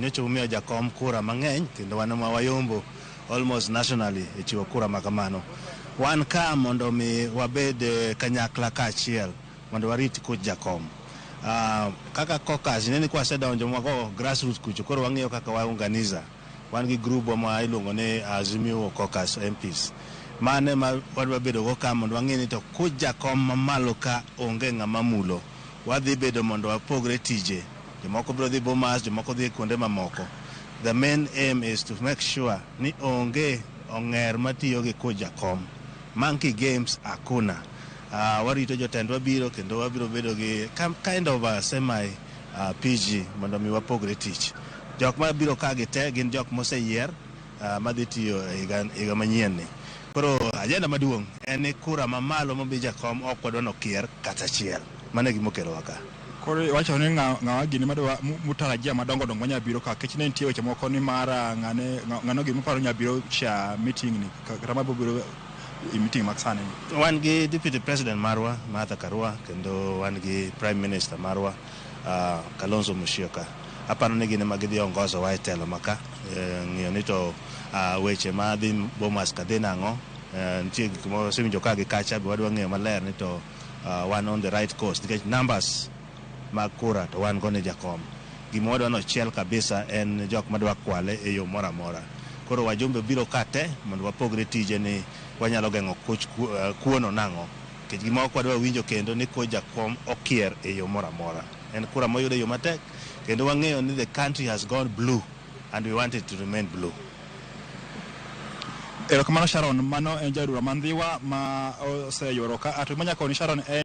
Nyocha umiyo jakom kura mang'eny kendo wan ema wayombo almost nationally e chiwo kura ma kamano. Wan ka mondo mi wabed kanyakla kaachiel mondo warit kuch jakom. Kaka caucus ineni kwasedonjo mwago grassroots kucho koro wang'iyo kaka waunganiza. Wan gi group ma iluongo ni Azimio Caucus MPs. Mano ema wadwa bedo go ka mondo wang'e ni to kuch jakom mamalo ka onge ng'ama mulo. Wadhi bedo mondo wapogre tije. Jomoko biro dhi Bomas, jomoko dhi kuonde mamoko. The main aim is to make sure ni onge ong'er matiyo gi kuch jakom. Monkey games hakuna. Warito jotendwa biro kendo wabiro bedo gi kind of a semi PG mondo mi wapogre tich. Jok mabiro ka gi te gin jok moseyier madhi tiyo e higa manyien ni. Koro agenda maduong' en ni kura mamalo momi jakom ok wadwa nokier kata achiel. Mano e gima okelowa ka. Koro iwacho ni ng'awa gini madwa mutarajia madongo dongo manya biro ka kech ne nitie weche moko ni mara ng'ane ng'ano gima paro nya biro cha meeting ni kata mabiro biro e meeting mag sani ni. Wan gi deputy president marwa Martha Karua kendo wan gi prime minister marwa Kalonzo Musyoka. Aparo ni gin ema gidhi ongozowa e telo maka ng'iyo ni to weche madhi Bomas ka dhi nang'o. Nitie gik mosewinjo ka gi kacha be wadwa ng'eyo maler ni to wan on the right course nikech numbers mag kura to wan go ni jakom. Gima wadwa nochiel kabisa en jok madwa kwale e yo moro amora. Koro wajumbe biro ka te mondo wapogre tije ni wanyalo geng'o kuch kuono nang'o. Nikech gima ok wadwa winjo kendo ni kuch jakom okier e yo moro amora. En kura moyud e yo matek kendo wang'eyo ni the country has gone blue and we want it to remain blue. Erokamano Sharon, mano en jaod bura ma Ndhiwa ma oseyuoro ka. To manyako ni Sharon en